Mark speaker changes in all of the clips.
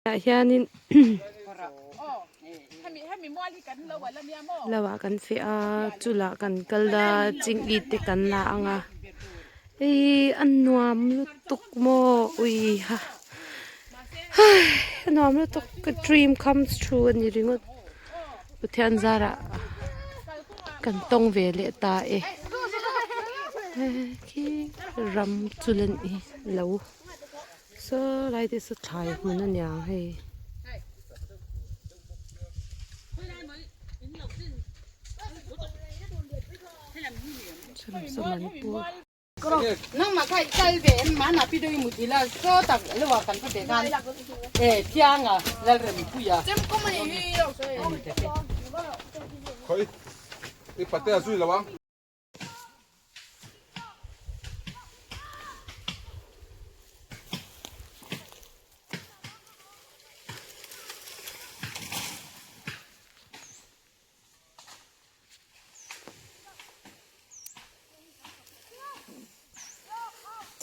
Speaker 1: Ah hianin lo ah kan feh a chulah kan kal a chingit te kan la ang a hei a nuam lutuk maw ui ha hai a nuam lutuk ka dream comes true a ni ringawt Pathian zarah kan tawng ve leh ta e khi ram chu la ni lo. Saw lai te saw thlai hmun a niang hei.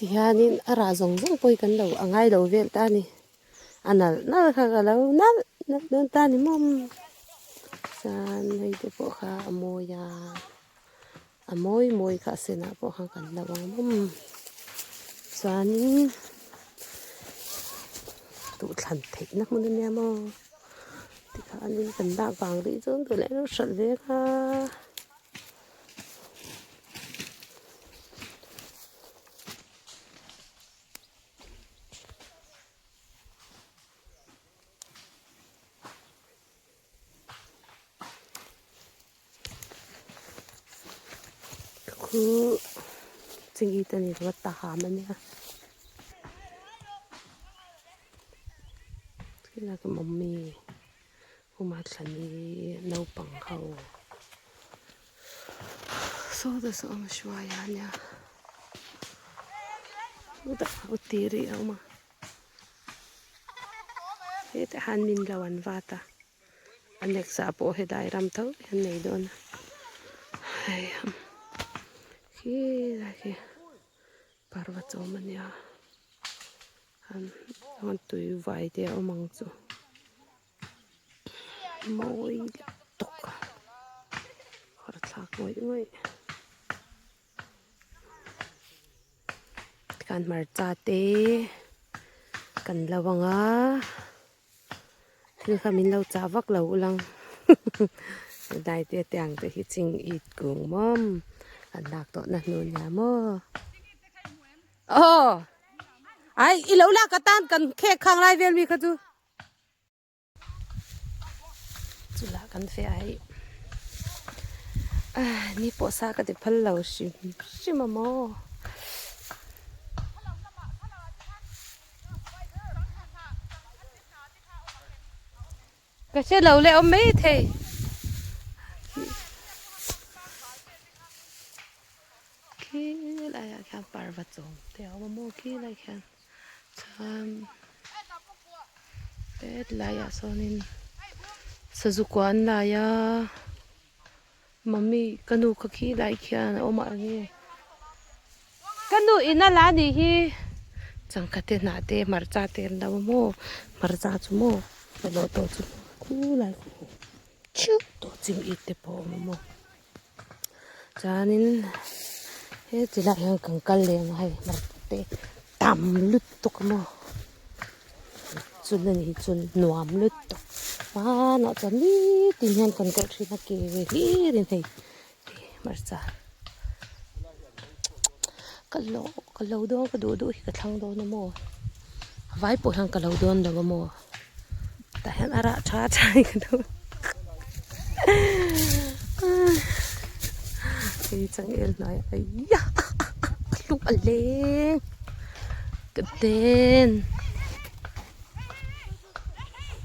Speaker 1: Tihianin a rah zawng zawng pawh hi kan lo a ngai lo vel ta a ni a nalh nalh kha ka lo nalh nalh dawn ta a ni maw chuan hei te pawh kha a mawi a. A mawi mawi kha a senah pawh khan kan lo ang mawm. Chuanin duhthlan theihna hmun a nia maw tikhanin kan lak vang rih chuan duh leh lo hralh ve kha. Khu chingit a ni lo a taham a nia khilai ka mummy huma thlani naupang ho saw te saw a hruai a nia chutah u tiri a awm a hetah hian min lo an vat a. A next ah pawh helai ram tho hi an nei dawn a hei khi lai khi parva chawm a nia an tui vai te a awm ang chu mawi lutuk a harhthlak ngawih ngawih tikhan hmarcha te kan lo ang a. Thil kha min lo chah vak lo ulang dai te te ang te hi ching it kung mawm an lak tawh na hnu nia maw aw ai i lo lak atan kan khek khang lai vel mi kha chu chula kan fe ai ni pawh sa ka ti phal lo hrim hrim a maw. Ka hre lo leh awm mai thei. Khi laiah khian parva chawm te a awm a maw khi lai khian chuan he tilaiah sawnin sazu kua an lai a mummy ka nu kha khi lai khian a awm a enge Ka nu in a la nih hi changkha te hnah te hmarcha te an lo a maw hmarcha chu maw ka lawh tawh chu khulai khu theuh tawh ching it te pawh a awm a maw chuanin he ti lai hian kan kal leh ang a hei hmarcha te tam lutuk a maw chul a nih chul nuam lutuk hmanah chuan nitin hian kan kal thin a ke ve hlir in hei. Hmarcha ka lo ka lo dawn ka duh duh hi ka thlang dawn a maw vai pawh hian ka lo dawn lo a maw tah hian a rah tha tha hi ka duh hei changel hnai aia a hluk a leng ka den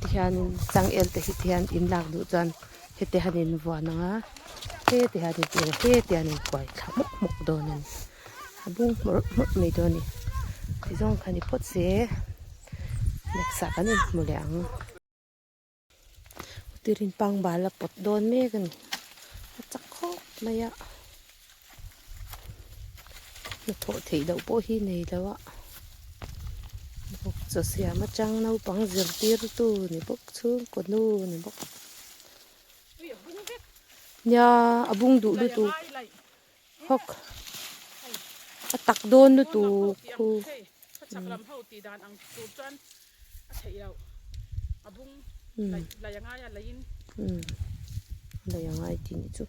Speaker 1: tihianin changel te hi tihian in lak duh chuan. Heti han in vuan ang a, heti han in tir a, heti han in kuai thla hmawk hmawk dawn a ni. A bung hmawrh hmawrh mai dawn a ni. Tizawng kha ni phawt se, next ah kan inhmu leh ang. Tirin pangbal a pawt dawn mek a ni. A chak khawp mai a. Hnathawh theih loh pawh hi nei lo a. Bawk chaw siam atang naupang zirtirtu ni bawk chhungkaw nu ni bawk. Nia a bung duh lutuk hawk a tak dawn lutuk khu. Lei a ngai tih nih chu.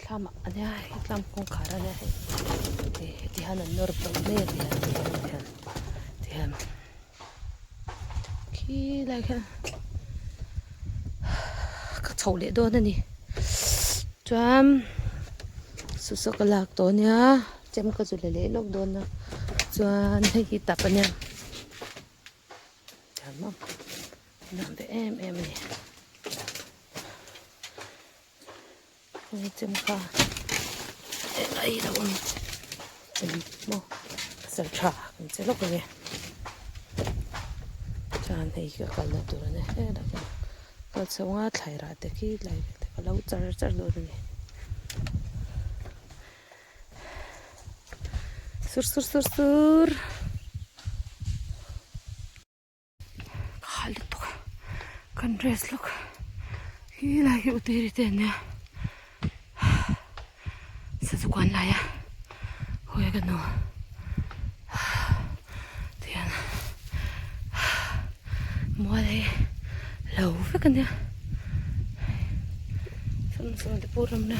Speaker 1: Thlam ah ania hei tlang kawngkhar ania hei heti hian an nawr tawp mai a ti hian ti hian ti hian ti hian khilai khian ka chho leh dawn a ni chuan saw saw ka lak tawh ania chem ka zu la leh lawk dawn a chuan hei hi tap ania. Nuam ve em em a ni hei chem kha eh ai lo awm chem maw pasal tha kan che lawk ang e chuan hei hi ka kalna tur a ni helai hian kal chho anga thlai rah te khi tlai te ka lo char char dawn a ni sur sur sur sur. Ka hah lutuk a kan dress lawk hi lai hi utiri te an nia sazu kuan lai a hawi ka nu tihian mual hi lo vek a nia sawn te pawh ram na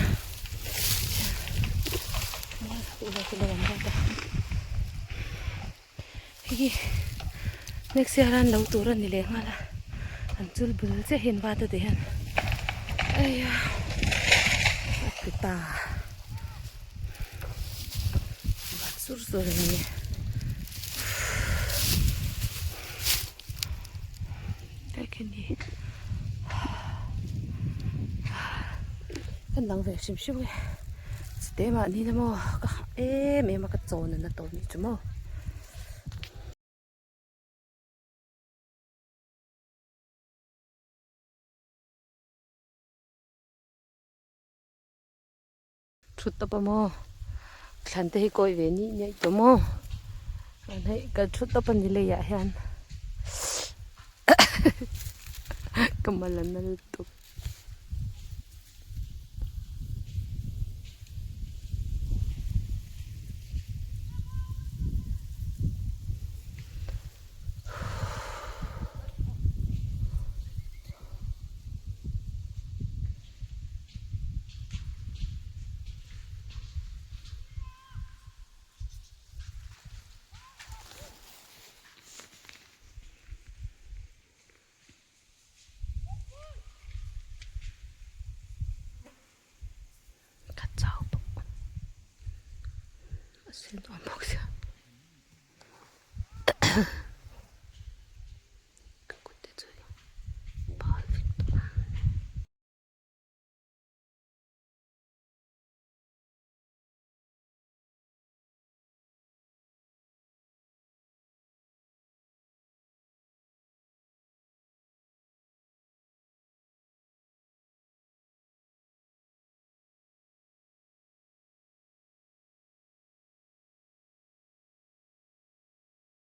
Speaker 1: mual lo ta. Hei next year an lo tur a ni leh nghal a an chul bul chiah hi an va ta tih hian eia a ti ta bat sur sur a ni tlai khi ni kan dang ve hrim hrim e chuteh mahni na maw ka hah em em a ka chawn a na tawh nih chu maw. Thut tawp a maw thlan te hi kawi ve nih nih tawh maw an hei kan thut tawp a ni leiah hian ka mal a nal tawp. Ka chau bawk a sin awm bawk sia.